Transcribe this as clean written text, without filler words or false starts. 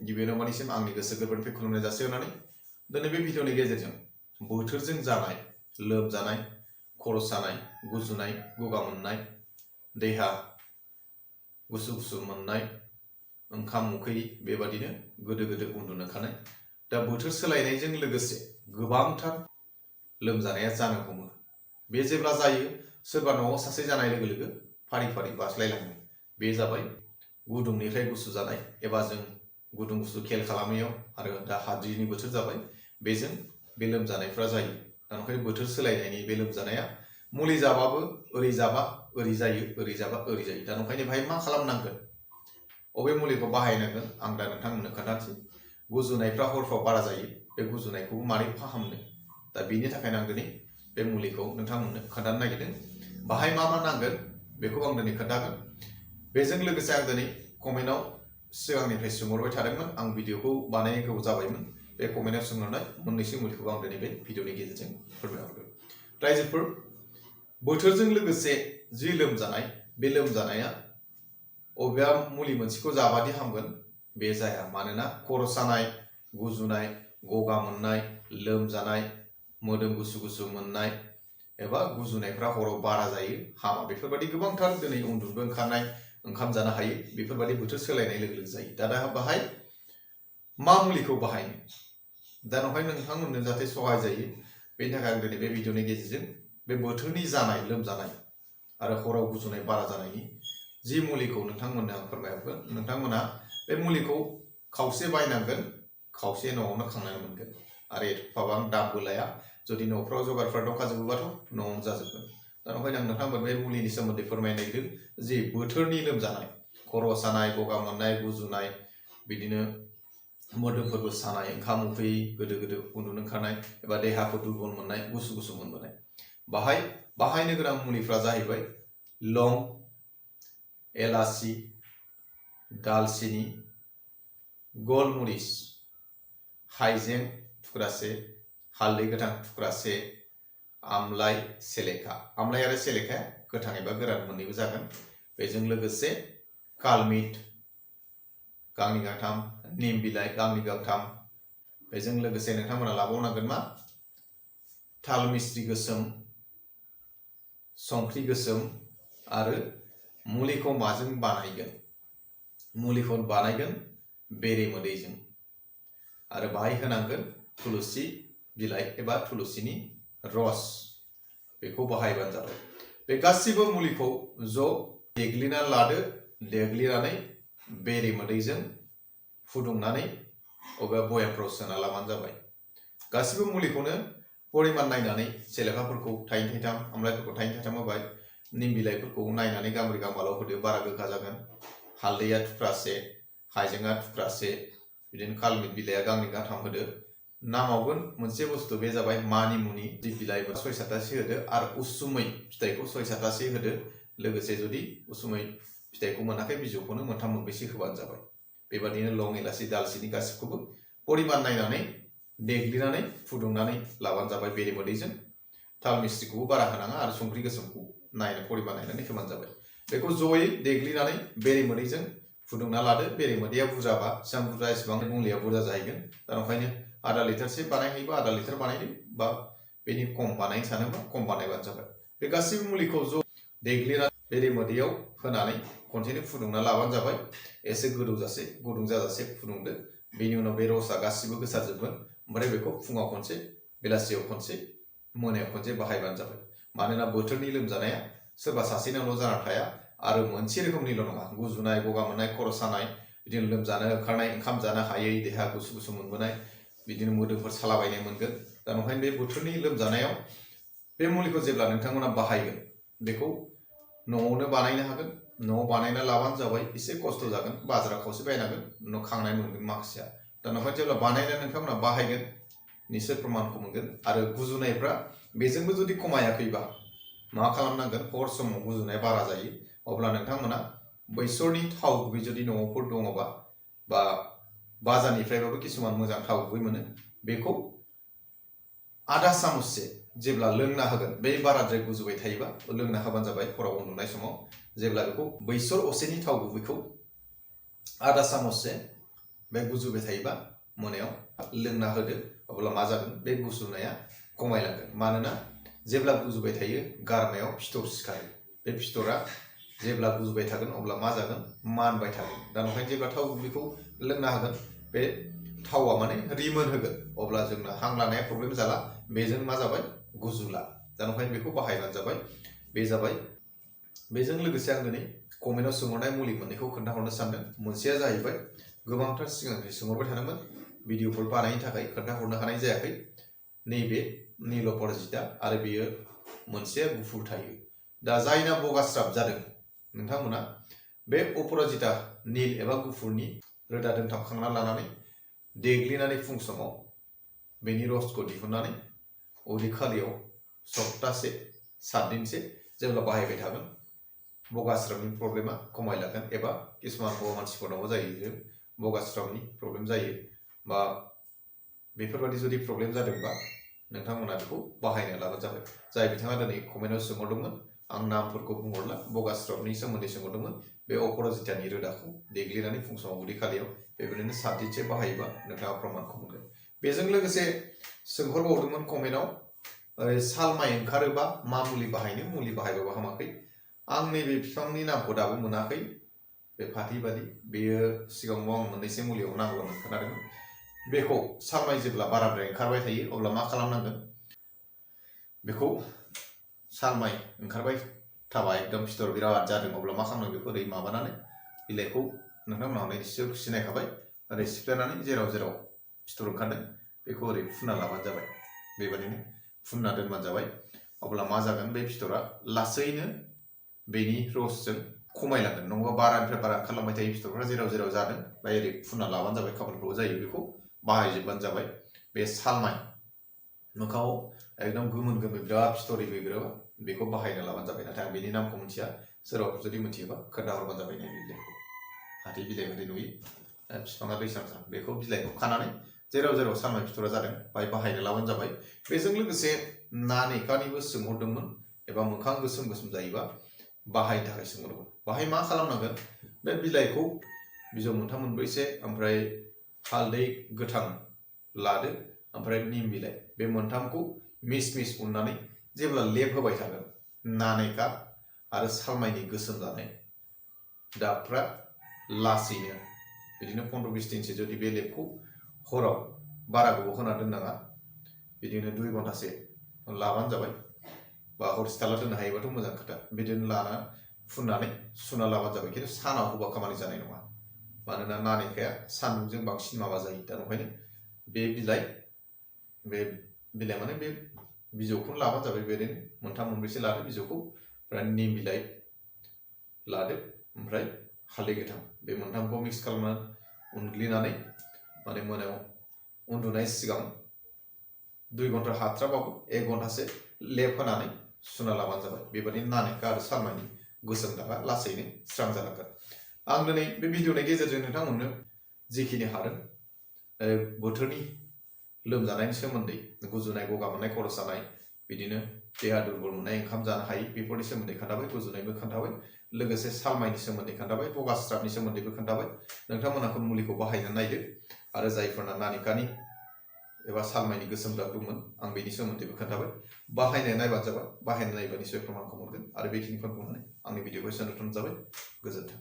गिबियावनो मानिसिम आंनि गोसो गोरबोनिफ्राय खुलुमनाय जासिहरनानै दिनै बे भिडिअनि गेजेरजों बोथोरजों जानाय लोमजानाय, खर' सानाय, गुजुनाय, गगा मोननाय, देहा गुसु गुसु मोननाय, ओंखाम उखै बेबादिनो गोदो गोदो उन्दुनो ओंखारनाय। दा बोथोर सोलायनायजों लोगोसे गोबांथार लोमजानाया जानो हमो। बे जेब्ला जायो सोरबा न'आव सासे जानाय लोगो लोगो फारि फारि बास्लायलाङो। बे जाबाय गुदुंनिफ्राय गुसु जानाय एबा जों गुदुं गुसु खेल खालामनायाव आरो दा हाद्रिनि बोथोर जाबाय बेजों बे लोमजानायफ्रा जायो। दा ओंखायनो बोथोर सोलायनायनि बे लोमजानाया मुलि जाबाबो ओरै जाबा ओरै जायो, ओरै जाबा ओरै जायो। दा ओंखायनो बेहाय मा खालामनांगोन, अबे मुलिखौ बाहायनांगोन आं दा नोंथांमोननो खोन्थानोसै। गुजुनायफ्रा हरफ्राव बारा जायो, बे गुजुनायखौ मारै फाहामनो, दा बेनि थाखायनो आं दिनै बे मुलिखौ नोंथांमोननो खोन्थानो नागिरदों। बाहाय मा मा नांगोन बेखौ आं दिनै खोन्थागोन। बेजों लोगोसे आं दिनै कमेन्टआव सिगांनिफ्राय सोंहरबाय थादोंमोन, आं भिडिअखौ बानायनांगौ जाबायमोन। बे कमेन्टआव सोंहरनाय मोननैसो मुलिखौ आं दिनै बे भिडिअनि गेजेरजों फोरमायहरगोन। रायजोफोर, बोथोरजों लोगोसे जि लोमजानाय, बे लोमजानाया अबेबा मुलि मोनसेखौ जाबादि हामगोन बे जाया। मानोना खर' सानाय, गुजुनाय, गगा मोननाय, लोमजानाय, मोदोम गुसु गुसु मोननाय एबा गुजुनायफ्रा हराव बारा जायो, हामा। बेफोरबायदि गोबांथार दिनै उन्दुनोबो ओंखारनाय, ओंखाम जानो हायै, बेफोरबायदि बोथोर सोलायनाय लोगो लोगो जायो। दा बाहाय मा मुलिखौ बाहायनो, दा नोंथांमोननो जाहाथे सहाय जायो बेनि थाखाय आं दिनै बे भिडिअनि गेजेरजों बे बोथोरनि जानाय लोमजानाय आरो हराव गुजुनाय बारा जानायनि जि मुलिखौ नोंथांमोननो आं फोरमायहरगोन। नोंथांमोना बे मुलिखौ खावसे बायनांगोन, खावसे न'आवनो खांनानै मोनगोन आरो एफाबां दामबो लाया। जुदि न'फ्राव जगारफ्रा दंखाजोबोबाथ' न'आवनो जाजोबगोन। दा ओंखायनो आं नोंथांमोन बे मुलिनि सोमोन्दै फोरमायनो नागिरदों। जि बोथोरनि लोमजानाय, खर' सानाय, गगा मोननाय, गुजुनाय, बिदिनो मोदोमफोरबो सानाय, ओंखाम उखै, गोदो गोदो उन्दुनो ओंखारनाय एबा देहाखौ दुरबल मोननाय, गुसु गुसु मोनबोनाय, बाहाय बाहायनो गोनां मुलिफ्रा जाहैबाय लं, एलासि, दालसिनि, गलमरिस, हाइजें थुख्रासे, हालदै गोथां थुख्रासे, आमलाइ, सेलेखा। आमलाइ आरो सेलेखाया गोथां एबा गोरान मोननैबो जागोन। बेजों लोगोसे कालमिट गांनै गांथाम, निम बिलाइ गांनै गांथाम। बेजों लोगोसे नोंथांमोना लाबावनांगोन मा, थाल मिस्रि गोसोम, संख्रि गोसोम आरो मुलिखौ माजों बानायगोन, मुलिखौ बानायगोन बेरे मोदैजों आरो बाहाय होनांगोन थुलुसि बिलाइ एबा थुलुसिनि रस, बेखौ बाहायबानो जाबाय। बे गासिबो मुलिखौ ज' देग्लिनानै लादो, देग्लिनानै बेरे मोदैजों फुदुंनानै अबेबा बयामफ्राव सोना लाबानो जाबाय। गासिबो मुलिखौनो परिमान नायनानै सेलेखाफोरखौ थाइनै थाइथाम, आमलाइफोरखौ थाइनै थाइथाम होबाय, निम बिलाइफोरखौ नायनानै गांब्रै गांबाल' होदो, बारा गोखा जागोन। हालदैया थुख्रासे, हाइजेंआ थुख्रासे, बिदिनो कालमिट बिलाइया गांनै गांथाम होदो। नामावगोन मोनसे बुस्थु, बे जाबाय मानिमुनि बिलाइ 6-7थासो होदो आरो उसुमै फिथाइखौ 6-7थासो होदो। लोगोसे जुदि उसुमै फिथाइखौ मोनाखै बिजौखौनो मोनथाम मोनब्रैसो होबानो जाबाय। बेबादिनो लं, एलासि, दालसिनि गासिखौबो परिमान नायनानै देग्लिनानै फुदुंनानै लाबानो जाबाय बेरे मोदैजों। थाल मिस्रिखौबो बारा होनाङा आरो संख्रि गोसोमखौ परिमान नायनानै होबानो जाबाय। बेखौ जयै देग्लिनानै बेरे मोदैजों फुदुंना लादो। बेरे मोदैया बुरजाबा जेसेबां बुरजा एसेबां मुलिया बुरजा जाहैगोन। दा ओंखायनो आधा लिटारसो बानायहैबा आधा लिटार बानायदो, बा बेनि खम बानायनो सानोबा खम बानायबानो जाबाय। बे गासैबो मुलिखौ ज' देग्लिनानै बेरे मोदैयाव होनानै खनसेनो फुदुंना लाबानो जाबाय। एसे गोदौजासे, गुदुं जाजासे फुदुंदो। बेनि उनाव बे रसआ गासिबो गोसारजोबगोन। ओमफ्राय बेखौ फुङाव खनसे, बेलासियाव खनसे, मोनायाव खनसे बाहायबानो जाबाय। मानोना बोथोरनि लोमजानाया सोरबा सासेनावल' जाना थाया आरो मोनसे रोखोमनिल' नङा। गुजुनाय, गगा मोननाय, खर' सानाय, बिदिनो लोमजानो ओंखारनाय, ओंखाम जानो हायै, देहा गुसु गुसु मोनबोनाय, बिदिनो मोदोमफोर सालाबायनाय मोनगोन। दा ओंखायनो बे बोथोरनि लोमजानायाव बे मुलिखौ जेब्ला नोंथांमोना बाहायगोन, बेखौ न'आवनो बानायनो हागोन। न'आव बानायना लाबानो जाबाय। एसे खस्थ' जागोन, बाजाराव खावसे बायनांगोन, उनाव खांनाय मोनगोन माखासेया। दा ओंखायनो जेब्ला बानायनानै नोंथांमोना बाहायगोन, निसय प्रमाणखौ मोनगोन। आरो गुजुनायफ्रा बेजोंबो जुदि खमायाखैबा मा खालामनांगोन, हर समाव गुजुनाया बारा जायो, अब्ला नोंथांमोना बेसरनि थाव गुबै जुदि न'आवफोर दङबा, बा बाजारनिफ्रायबाबो किसुमान मोजां थाव गुबै मोनो, बेखौ आधा चामचसे जेब्ला लोंना होगोन, बे बाराद्राय गुजुबाय थायोबा लोंना होबानो जाबाय हराव उन्दुनाय समाव। जेब्ला बेखौ बेसर असेनि थाव गुबैखौ आधा चामचसे बे गुजुबाय थायोबा मोनायाव लोंना होदो अब्ला मा जागोन बे गुजुनाया खमायलांगोन मानोना जेब्ला गुजुबाय थायो गारमायाव फिथर सिखारो बे फिथरा जेब्ला गुजुबाय थागोन अब्ला मा जागोन मानबाय थागोन दा ओंखायनो जेब्ला थाव गुबैखौ लोंना होगोन बे थावा माने रिमोन होगोन अब्ला जोंना हां लानाया प्रब्लेम जाला बेजों मा जाबाय गुजुला दा ओंखायनो बेखौ बाहायबानो जाबाय बे जाबाय बेजों लोगोसे आं दिनै कमेन्टआव सोंहरनाय मुलि मोननैखौ खोन्थाहरनो सानदों मोनसेया जाहैबाय गोबांथार सिगांनिफ्राय सोंहरबाय थादोंमोन भिडिअफोर बानायनो थाखाय खोन्थाहरनो हानाय जायाखै नैबे नील अपराजिता आरो बेयो मोनसेया गुफुर थायो दा जायना बगास्राब जादों नोंथांमोना बे अपराजिता नील एबा गुफुरनि रोदा दोंथाबखांना लानानै देग्लिनानै फुं समाव बेनि रसखौ दिहुननानै उदै खालियाव सप्तासे 7 दिनसे जेब्ला बाहायबाय थागोन बगास्राबनि प्रब्लेमा खमायलांगोन एबा किसुमान हौवा मानसिफोरनावबो जायो बगास्राबनि प्रब्लेम जायो बा बेफोरबायदि जुदि प्रब्लेम जादोंबा नोंथांमोना बेखौ बाहायनो लाबानो जाबाय जाय बिथाङा दिनै कमेन्टआव सोंहरदोंमोन आं नामफोरखौ बुंहरला बगास्राबनि सोमोन्दै सोंहरदोंमोन बे अपराजितानि रोदाखौ देग्लिनानै फुं समाव उदै खालियाव बेबायदिनो 7 दिनसे बाहायोबा नोंथाङा प्रमाणखौ मोनगोन बेजों लोगोसे सोंहरबावदोंमोन कमेन्टआव सालमाय ओंखारोबा मा मुलि बाहायनो मुलि बाहायबाबो हामाखै आं नैबे बिफांनि नामखौ दाबो मोनाखै बे फाथै बादि बेयो सिगाङाव आं मोननैसो मुलियाव नांगौ होननानै खोनादोंमोन बेखौ सालमाय जेब्ला बाराद्राय ओंखारबाय थायो अब्ला मा खालामनांगोन बेखौ सालमाय ओंखारबाय थाबा एकदम फिथर बिराद जादों अब्ला मा खालामनांगौ बेखौ ओरै माबानानै बिलाइखौ नोंथांमोनहा निश्चय सिनायखाबाय ओरै सिफ्लेनानै जेराव जेराव फिथर ओंखारदों बेखौ ओरै फुनना लाबानो जाबाय बेबायदिनो फुनना दोनबानो जाबाय अब्ला मा जागोन बे फिथरा लासैनो बेनि रसजों खमायलांगोन नङाबा बारानिफ्राय बारा ओंखारलांबाय थायो फिथरफ्रा जेराव जेराव जादों बा ओरै फुनना लाबानो जाबाय खाफालफ्राव जायो बेखौ बाहायजोबबानो जाबाय बे सालमाय मोखाङाव एकदम गोमोन गोमो बिराद फिथरि बेग्रोबा बेखौ बाहायनो लाबानो जाबाय नाथाय आं बेनि नामखौ मिथिया सोरबाफोर जुदि मिथियोबा खोन्थाहरबानो जाबाय नै बिलाइखौ फाथै बिलाइ बायदि नुयो बिफाङा दैस्रां बेखौ बिलाइखौ खानानै जेराव जेराव सालमाय फिथरा जादों बाहाय बाहायनो लाबानो जाबाय बेजों लोगोसे नानेकानिबो सोंहरदोंमोन एबा मोखां गोसोम गोसोम जायोबा बाहायनो थाखाय सोंहरदोंमोन बाहाय मा खालामनांगोन बे बिलाइखौ बिजौ मोनथाम मोनब्रैसे ओमफ्राय हालदै गोथां लादो ओमफ्राय निम बिलाइ बे मोनथामखौ मिस मिस उननानै जेब्ला लेप होबाय थागोन नानेका आरो सालमायनि गोसोम जानाय दागफ्रा लासैनो बिदिनो 15-20 दिनसो जुदि बे लेपखौ हराव बारा गोबाव होना दोननाङा बिदिनो 2 घन्टासे लाबानो जाबाय बा हरसे थाला दोननो हायोबाथ' मोजां खोथा बिदिनो लाना फुननानै सुना लाबानो जाबाय खिन्थु सानाव होबा खामानि जानाय नङा मानोना नानेकाया सान्दुंजों बांसिन माबा जायो दा ओंखायनो बे बिलाइ माने बे बिजौखौनो लाबानो जाबाय बेबायदिनो मोनथाम मोनब्रैसो लादो बिजौखौ ओमफ्राय निम बिलाइ लादो ओमफ्राय हालदै गोथां बे मोनथामखौ मिक्स खालामनानै उनग्लिनानै माने मोनायाव उन्दुनाय सिगां 2 घन्टा हाथ्राबाबो 1 घन्टासो लेप होनानै सुना लाबानो जाबाय बेबायदिनो नानेका आरो सालमायनि गोसोम दागा लासैनो स्रां जालांगोन आं दिनै बे भिडिअनि गेजेरजों नोंथांमोननो जिखिनि हादों बोथोरनि लोमजानायनि सोमोन्दै गुजुनाय गगा मोननाय खर' सानाय बिदिनो देहा दुर्बल मोननाय ओंखाम जानो हायि बेफोरनि सोमोन्दै खोन्थाबाय गुजुनायबो खोन्थाबाय लोगोसे सालमायनि सोमोन्दै खोन्थाबाय बगास्राबनि सोमोन्दैबो खोन्थाबाय नोंथांमोनहा मुलिखौ बाहायनानै नायदो आरो जायफोरना नानेकानि एबा सालमायनि गोसोम दाग दंमोन आं बेनि सोमोन्दैबो खोन्थाबाय बाहायनो नायबानो जाबाय बाहायनो नायबा निश्चय प्रमाणखौ मोनगोन आरो बेखिनिखौ बुंनानै आंनि भिडिअखौ एसेयावनो दोनथ'नाय जाबाय गोजोन्थों।